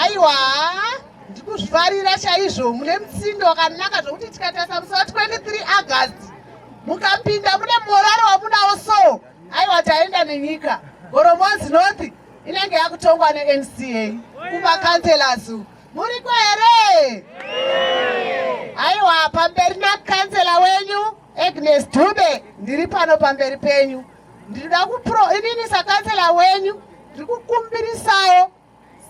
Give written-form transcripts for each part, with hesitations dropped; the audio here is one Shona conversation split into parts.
Aiwa, ndikuzvifarira chaizvo. Mune mutsindo wakanaka zvokuti tikatarisa musi wa 23 August mukapinda mune morari wamunawo, so aiwa, taenda nenyika. Goromonzi North inenge yakutongwa neNCA kumacouncillors. Muriko here? Aiwa, pamberi nakansela wenyu Agnes Dube. Ndiri pano pamberi penyu, ndinoda kupro inini sakansela wenyu ndiri kukumbirisawo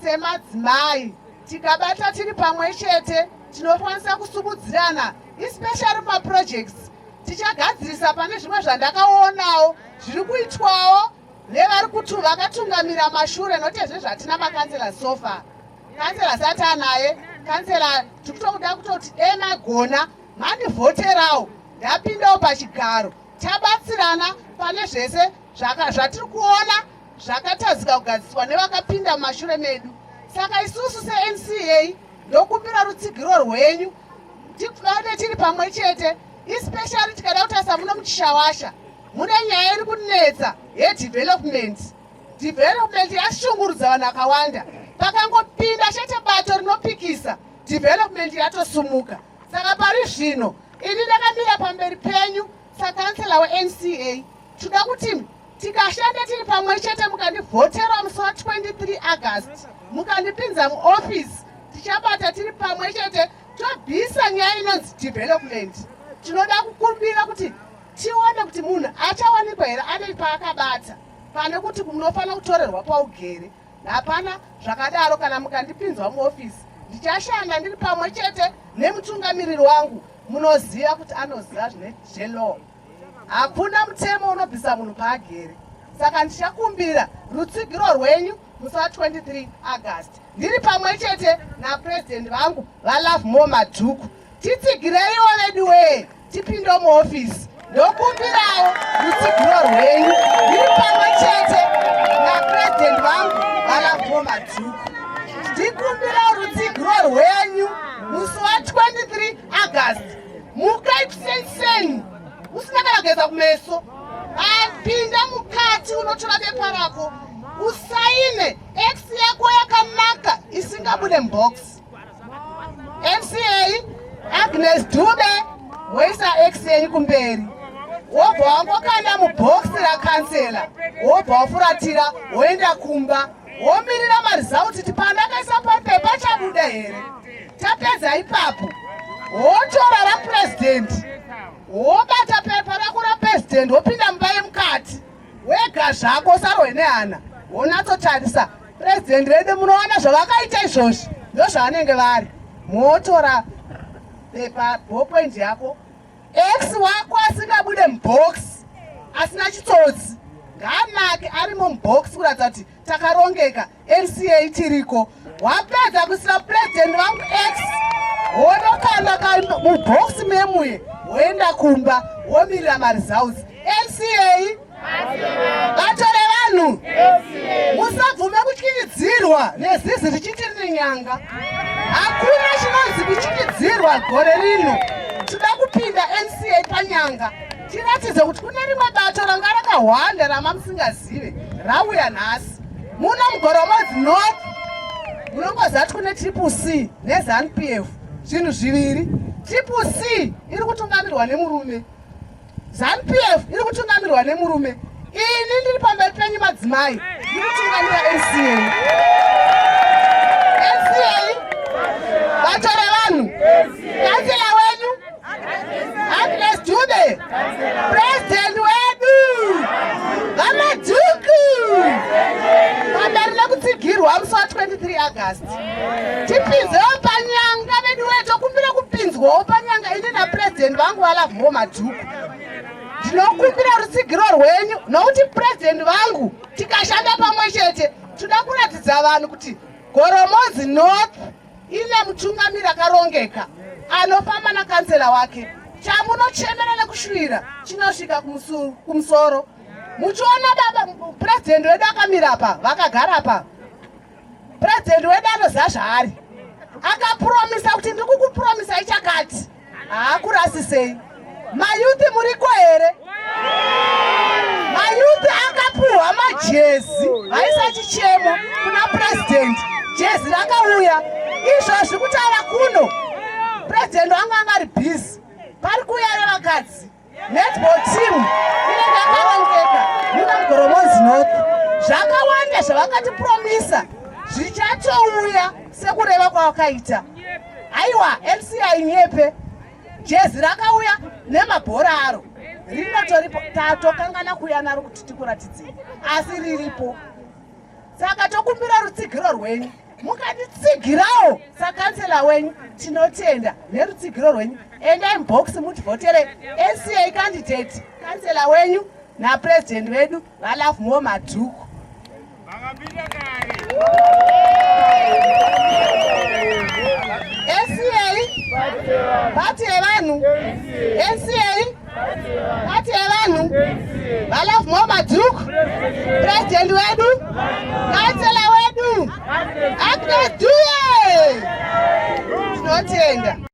semadzimai, tikabata tiri pamwe chete tinokwanisa kusimudzirana, especially mumaprojects. Tichagadzirisa pane zvimwe zvandakaonawo zviri kuitwawo nevari kuti vakatungamira mashure, notezve zvatina makansela so far. Kansela sati anaye kansela, tikutokuda kutoti dai magona mandivhoterawo, ndapindawo pachigaro, tabatsirana pane zvese zvatiri kuona zvakatadzika kugadziswa nevakapinda mumashure medu. Saka isusu seNCA ndokumbira rutsigiro rwenyu, tibate tiri pamwe chete, especially tikada kutarisa muno muChishawasha mune nyaya iri kunetsa yedevelopment. Development yashungurudza vanhu vakawanda. Pakangopinda chete bato rinopikisa, development yatosumuka. Saka pari zvino ini ndakamira pamberi penyu sakansela weNCA, toda kuti tikashanda tiri pamwe chete, mukandivhotera musi wa23 August, mukandipinza muofisi, tichabata tiri pamwe chete, tobvisa nyaya inonzi development. Tinoda kukumbira kuti tione kuti munhu achawanikwa here ane paakabata, pane kuti munofanira kutorerwa paugere. Hapana zvakadaro. Kana mukandipinzwa muofisi, ndichashanda ndiri pamwe chete nemutungamiriri wangu. Munoziva kuti anoziva zvine zvelaw. Hakuna mutemo unobvisa munhu paagere. Saka ndichakumbira rutsigiro rwenyu musi wa23 August, ndiri pamwe chete napurezidendi vangu vaLovemore Madhuku. Titsigireiwo vedu wee, tipinde muofisi. Ndokumbirawo rutsigiro rwenyu, ndiri pamwe chete napurezidendi vangu vaLovemore Madhuku. Ndikumbirawo rutsigiro rwenyu musi wa23 August. Mukai kusenseni, usina kana kugeza kumeso, apinda mukati, unotora bepa rako, usaine X yako yakanaka isingabude mubox. NCA, Agnes Dube, woisa X yenyu kumberi, wobva wangokanda mubhokisi rakansela, wobva wafuratira, woenda kumba, womirira maresults kuti pandakaisa papepa chabuda here. Tapedza ipapo, wotora rapurezidendi, wobata pepa rako rapurezidendi, wopinda mumba yemukati wega zvako, usarwe nehana, wonatsotarisa purezidendi vedu. Munoona zvavakaita izvozvi, ndozvavanenge vari. Motora pepa ballpoint yako, X wako asingabude mubox, asina chitsotsi, ngaanake arimo mubox kuratidza kuti takarongeka, NCA tiriko. Wapedza kuisira purezidendi vangu X, wonokanda mubox memuye, woenda kumba, womirira maresults. NCA, bato revanhu. Musabvume kutyityidzirwa nezizi richiti rine nyanga. Hakuna chinonzi kutyityidzirwa gore rino. Toda kupinda NCA panyanga, tiratidze kuti kune rimwe bato ranga rakahwanda rama musingazive rauya nhasi muno muGoromonzi North. Munongoziva kuti kune Triple C neZANU PF, zvinhu zviviri. Triple C iri kutungamirwa nemurume, ZANU PF iri kutungamirwa nemurume. Ini ndiri pamberi penyu madzimai, ndiri kutungamira NCA. NCA, bato revanhu. Kansela wenyu Agnes Dube, president wedu vaMadhuku. Pamberi nekutsigirwa musi wa23 August, tipinzewo panyanga vedu wee. Tokumbira kupinzwawo panyanga, ini napurezidendi vangu vaLovemore Madhuku. Ndinokumbira rutsigiro rwenyu nokuti purezidendi vangu, tikashanda pamwe chete, toda kuratidza vanhu kuti Goromonzi North ine mutungamiri akarongeka anofamba nakansela wake. Chamunochemera nekushuvira chinosvika kumusoro. Muchiona baba purezidendi wedu akamira pa, vakagara pa, purezidendi wedu anoziva zvaari. Akapromisa kuti ndiri kukupromisai chakati, haakurasisei. Mayouth muriko here? Mayouth akapuhwa majezi, vaisa chichemo kuna president, jezi rakauya. Izvozvi kutaura kuno, president wanga anga ari busy, pari kuuya revakadzi netball team inenge yakarongeka muno muGoromonzi North. Zvakawanda zvavakatipromisa zvichatouya sekureva kwavakaita. Aiwa, NCA hainyepe, jezi rakauya nemabhora aro rinotoripo, tatokangana kuuya naro kuti tikuratidzei, asi riripo. Saka tokumbira rutsigiro rwenyu, mukatitsigirawo sakansela wenyu tinotenda nerutsigiro rwenyu. Endai mubox mutivhotere NCA candidate, kansela wenyu napurezidendi vedu vaLovemore Madhuku. NCA pati yevanhu, NCA pati yevanhu, vaLovemore Madhuku purezidendi wedu, kansela wedu Agnes Dube. Tinotenda.